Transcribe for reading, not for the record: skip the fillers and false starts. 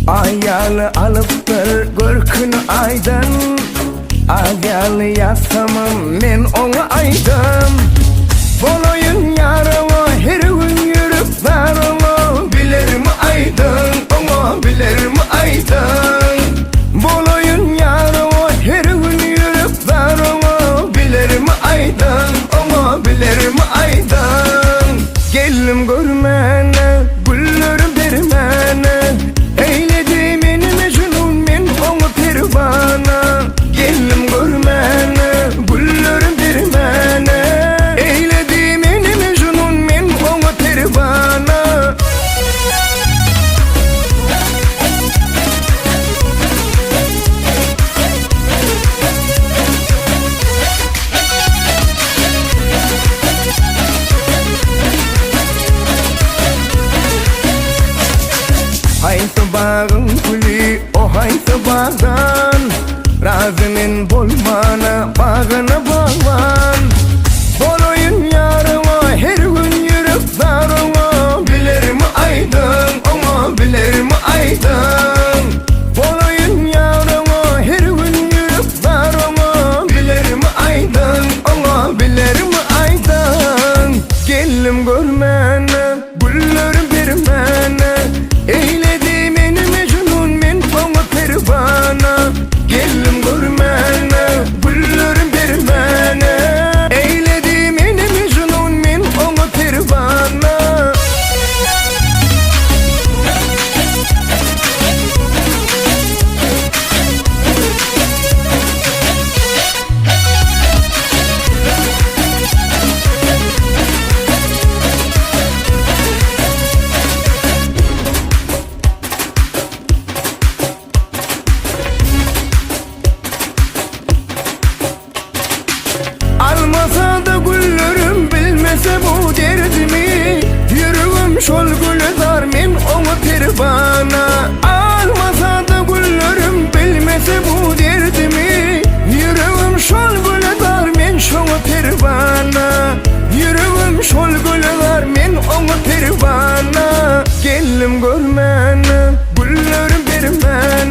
Aý ýaly alypdyr görküni aýdan, Aý ýaly ýatsamam men oňa aýdam. Bolaýyn ýaryňa her gün ýürek zaryňa, Bilermi aýdan oňa bilermi aýdan. Bolaýyn ýaryňa her gün ýürek zaryňa, Bilermi aýdan oňa bilermi aýdan. Geldim görmäne, gülleri bermäne, Eýledi meni mejnun, men oňa perwana. Geldim görmäne, gülleri bermäne, Eýledi meni mejnun, men oňa perwana. Haýsy bagyň güli, o haýsy bagdan, Razy men bolmana, bagyna bagban. Bolaýyn ýaryňa, her gün ýürek zaryňa, Bilermi aýdan, oňa bilermi aýdan. Bolaýyn ýaryňa, her gün ýürek zaryňa, Bilermi aýdan, oňa bilermi aýdan. Geldim görmäne, gülleri bermäne, Eýledi meni mejnun, men oňa perwana. Geldim görmäne, gülleri bermäne, Eýledi meni mejnun, men oňa perwana. Almasa-da güllerim bilmese bu derdimi, Ýüregim şol güle zar men oňa perwana. Almasa-da güllerim bilmese bu derdimi, Ýüregim şol güle zar men şoňa perwana. Ýüregim şol güle zar men oňa perwana. Geldim görmäne, gülleri bermäne.